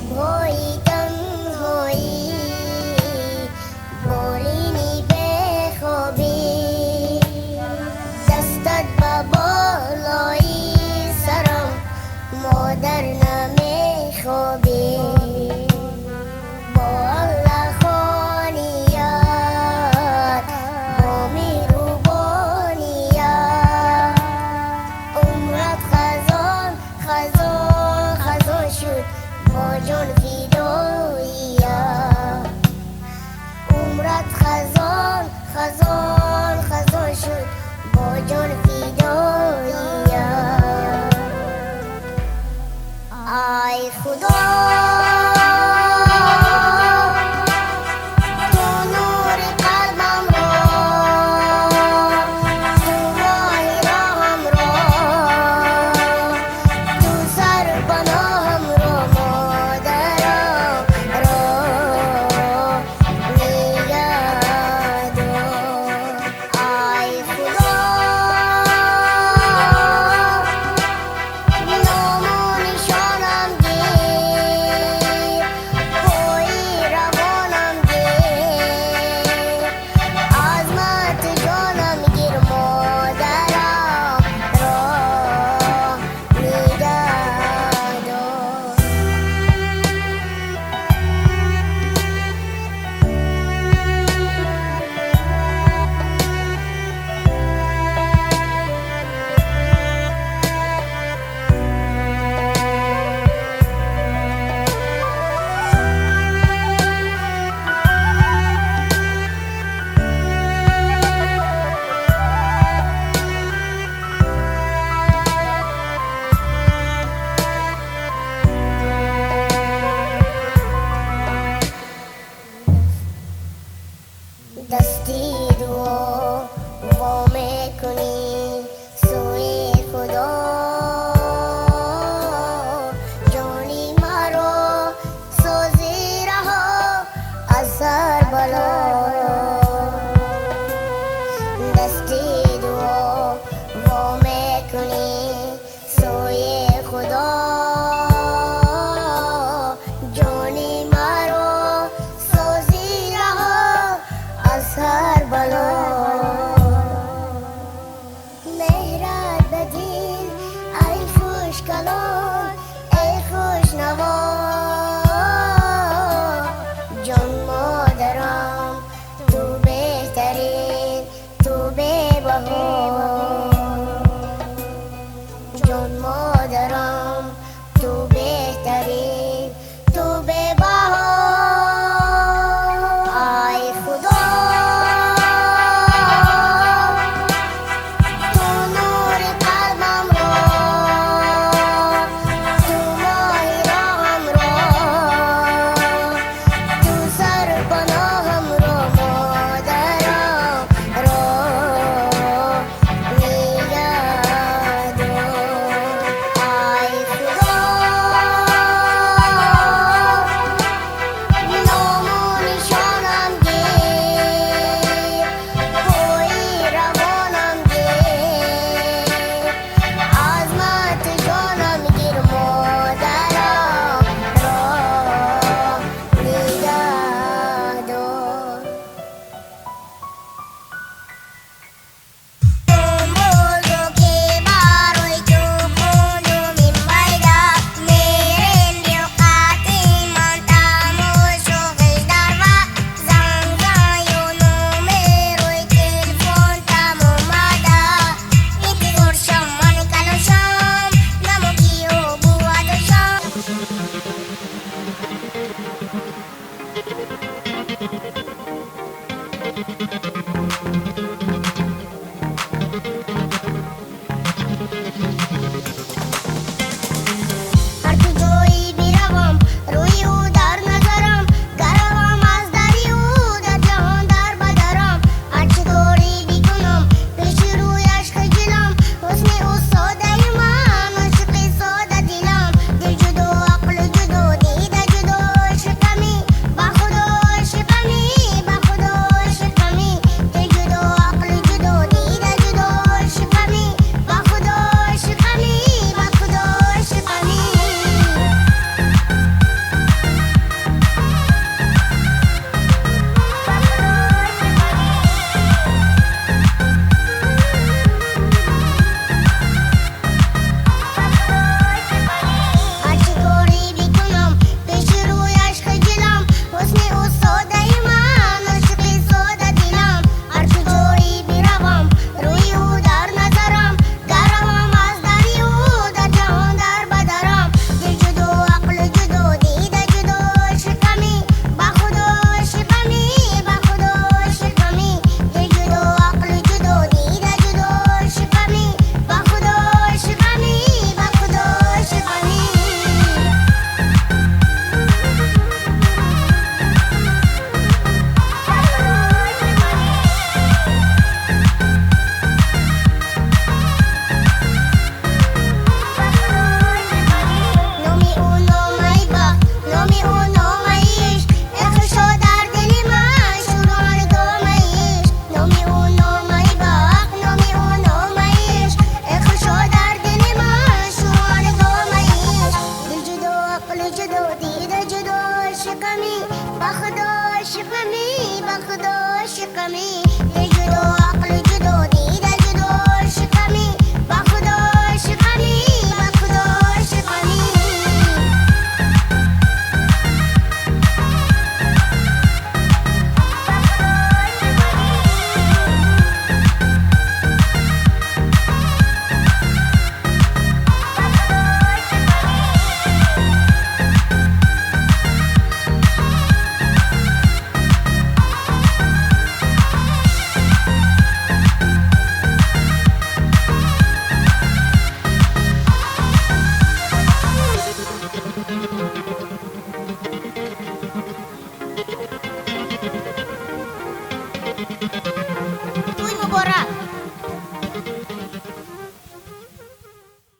Шабҳои танҳоӣ, болини бехобӣ, дастат ба болои сарам, модар намехобӣ. Бо Аллоҳ хоният, бо меҳрубоният, умрат хазон, хазон, хазон шуд, бо ҷон фидоият. Умрат хазон, хазон, хазон шуд, бо ҷон фидоият. Ай Худо, ту нури қалбам ро, ту моҳи роҳам ро, ту сарпаноҳам ро, модарам ро нигаҳдор. Ай Худо, ному нишонам гир, пои равонам гир, азмат ҷонам гир, модарам ро нигаҳдор. Дасти дуо во мекунӣ сӯи Худо, ҷони маро созӣ раҳо аз сар бало. Дасти дуо во мекунӣ сӯи Худо, ҷони маро созӣ раҳо аз ҳар бало. Меҳрат ба дил, ай хушкалом, эй хушнаво, ҷон модарам, ту беҳтарин, ту бебаҳо. Ҷон модарам, ту беҳтарин, ту бебаҳо. Ай Худо, ту нури қалбам ро, ту моҳи роҳам ро, ту сарпаноҳам ро, модарам ро нигаҳдор. Ай Худо, ному нишонам гир, пои равонам гир, азмат ҷонам гир, модарам ро нигаҳдор. Бузурги барои ту хунумин майда мерем диққати ман тамошоғиш дарва занг заю номерои телефон тамомада интизор шам ман калошам намоки обу адошам. Ҳар куҷое биравам, рӯи ӯ дар назарам, гаравам аз дари ӯ дар ҷаҳон дар бадарам. Ҳарчи корӣ бикунам, пеши рӯяш хиҷилам, ҳусни ӯ содаи ман, ошиқи сода дилам. Дил ҷудо, ақл ҷудо, дида ҷудо, ошиқамӣ, ба Худо ошиқамӣ, ба Худо ошиқамӣ. Дил ҷудо, Ошиқами, дил ҷудо, ақл ҷудо, дида ҷудо, ошиқами, ба Худо ошиқами, ба Худо ошиқами. Туй муборак.